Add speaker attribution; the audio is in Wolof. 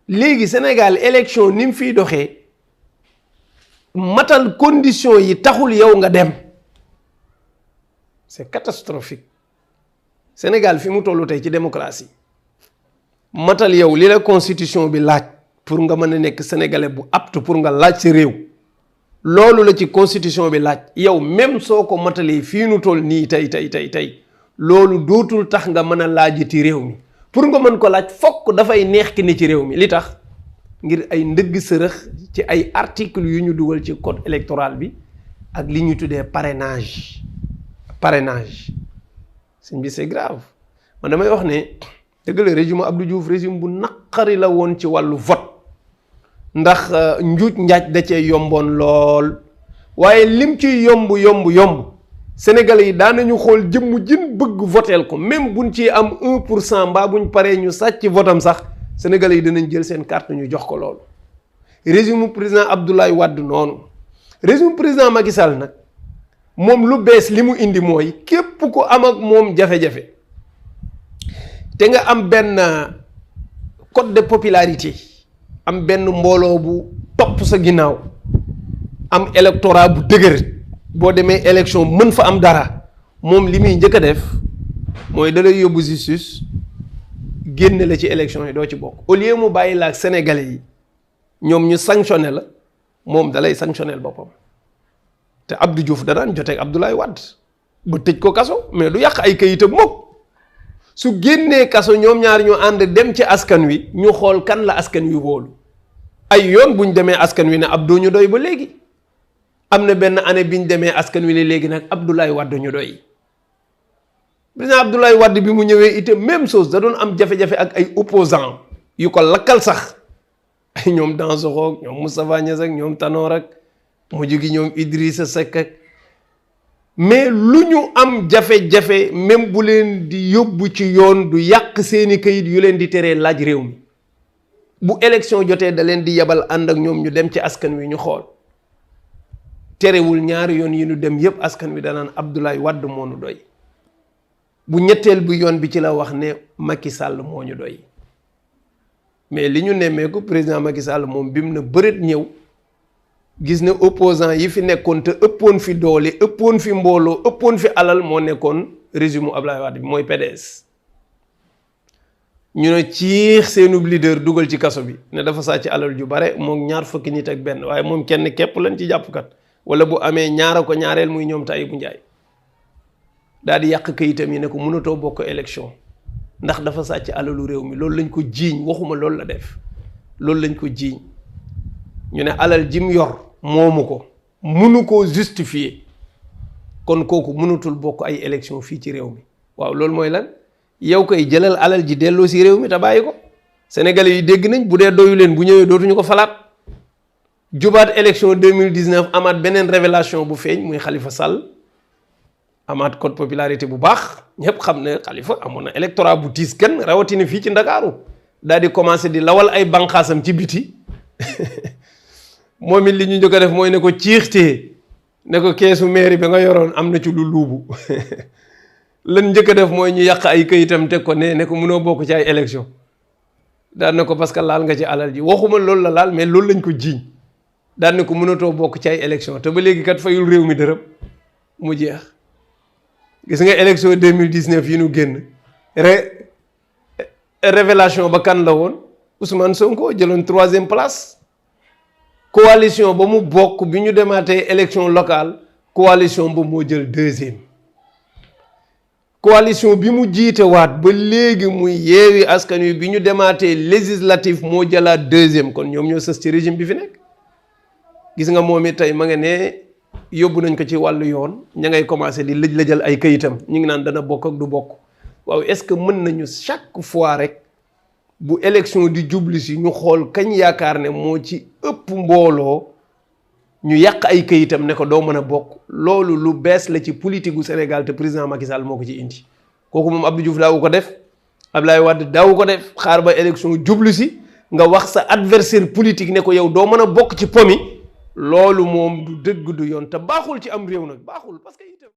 Speaker 1: léegi Sénégal élection ni mu fiy doxee matal condition yi taxul yow nga dem c'est catastrophique Sénégal fi mu tollu tey ci démocratie matal yow li la constitution bi laaj pour nga mën a nekk sénégalais bu apte pour nga laaj ci réew loolu la ci constitution bi laaj yow même soo ko matalee fii nu toll nii tey loolu dootul tax nga mën a laajiti réew mi pour nga mën ko laaj fokk dafay neex ki ne ci réew mi li tax ngir ay ndëgg sërëx ci ay articles yu ñu dugal ci code électoral bi ak li ñu tuddee parrainage sëñ bi c'est grave man damay wax ne dëgg la régime Abdou Diouf régime bu naqari la woon ci wàllu vote ndax njuuj njaaj da cee yomboon lool waaye lim ciy yomb Sénégalais yi daanañu xool jëmm jin bëgg voteel ko même buñ ci am 1% mbaa buñ paree ñu sàcc votam sax Sénégalais yi danañ jël seen carte ñu jox ko loolu régime président Abdoulaye Wade noonu régime président Macky Sall nag moom lu bees li mu indi mooy képp ko am ak moom jafe-jafe te nga am benn code de popularité am benn mbooloo bu topp sa ginnaaw am électorat bu dëgër boo demee élection mën fa am dara moom li muy njëkk a def mooy da lay yóbbu justice génne la ci élection yi doo ci bokk au lieu mu bàyyi la ak sénégalais yi ñoom ñu sanctionné la moom da lay sanctionné boppam te Abdou Diouf da daan joteeg Abdoulaye Wade ba tëj ko kaso mais du yàq ay kayitam mukk su génnee kaso ñoom ñaar ñu ànd dem ci askan wi ñu xool kan la askan wi wóolu ay yoon buñ demee askan wi ne Abdou ñu doy ba léegi am na benn année biñ demee askan wi ne léegi nag Abdoulaye Wade ñu doy président Abdoulaye Wade bi mu ñëwee itam même chose da doon am jafe-jafe ak ay opposants yu ko lakkal sax ay ñoom Dansokho ak ñoom Moustapha Niasse ak ñoom Tanor ak mujj gi ñoom Idrissa Seck ak mais lu ñu am jafe-jafe même bu leen di yóbbu ci yoon du yàq seeni kayit yu leen di teree laaj réew mi bu élection jotee da leen di yebal ànd ak ñoom ñu dem ci askan wi ñu xool terewul ñaari yoon yi ñu dem yépp askan wi danaan Abdoulaye Wade moo ñu doy bu ñetteel bu yoon bi ci la wax ne Macky Sall moo ñu doy mais li ñu nemmeeku président Macky Sall moom bi mu na bëreet ñëw gis ne opposant yi fi nekkoon te ëppoon fi doole ëppoon fi mbooloo ëppoon fi alal moo nekkoon régime Abdoulaye Wade bi mooy PDS ñu ne ciix seenub leader dugal ci kaso bi ne dafa sàcc alal ju bare moom ñaar fukki nit ak benn waaye moom kenn képp lañ ci jàppkat wala bu amee ñaara ko ñaareel muy ñoom tay bu njaay daal di yàq kayitam yi ne ko mënatoo bokk élection ndax dafa sàcc alalu réew mi loolu lañ ko jiiñ waxuma loolu la def loolu lañ ko jiiñ ñu ne alal jim yor moomu ko munu koo justifier kon kooku mënatul bokk ay élection fii ci réew mi waaw loolu mooy lan yow koy jëlal alal ji delloo si réew mi te bàyyi ko sénégalais yi dégg nañ bu dee doyu leen bu ñëwee dootuñu ko falaat jubaat élection 2019 amaat beneen révélation bu feeñ muy Khalifa Sall amaat code popularité bu baax ñëpp xam ne Khalifa amoon na électorat bu tiis kenn rawatina fii ci Ndakaaru daal di commencé di lawal ay banqaasam ci biti moom it li ñu njëkk a def mooy ne ko ciixtee ne ko keesu mairie bi nga yoroon am na ci lu luubu lan njëkk a def mooy ñu yàq ay këyitam teg ko ne ko mënoo bokk ci ay élection daan na ko parce que laal nga ci alal ji waxuma loolu la laal mais loolu lañ ko jiiñ daan na ko mënatoo bokk ci ay élection te ba léegi kat fayul réew mi dërëm mu jeex gis nga élection 2019 yi nu génn révélation ba kan la woon Ousmane Sonko jëloon 3e place coalition ba mu bokk bi ñu demaatee élection locale coalition ba moo jël 2e coalition bi mu jiite waat ba léegi muy Yewwi Askan Wi bi ñu demaatee législatif moo jëlaat 2e kon ñoom ñoo sës ci régime bi fi nekk gis nga moom it tey ma nga ne yóbbu nañ ko ci wàllu yoon ña ngay commencé di lëj-lëjal ay kayitam ñu ngi naan dana bokk ak du bokk waaw est-ce que mën nañu chaque fois rek bu élection di jublu si ñu xool kañ yaakaar ne moo ci ëpp mbooloo ñu yàq ay kayitam ne ko doo mën a bokk loolu lu bees la ci politique gu Sénégal te président Macky Sall moo ko ci indi kooku moom Abdou Diouf daawu ko def Abdoulaye Wade daawu ko def xaar ba élection jublu si nga wax sa adversaire politique ne ko yow doo mën a bokk ci pomi loolu moom du dëgg du yoon te baaxul ci am réew nag baaxul parce que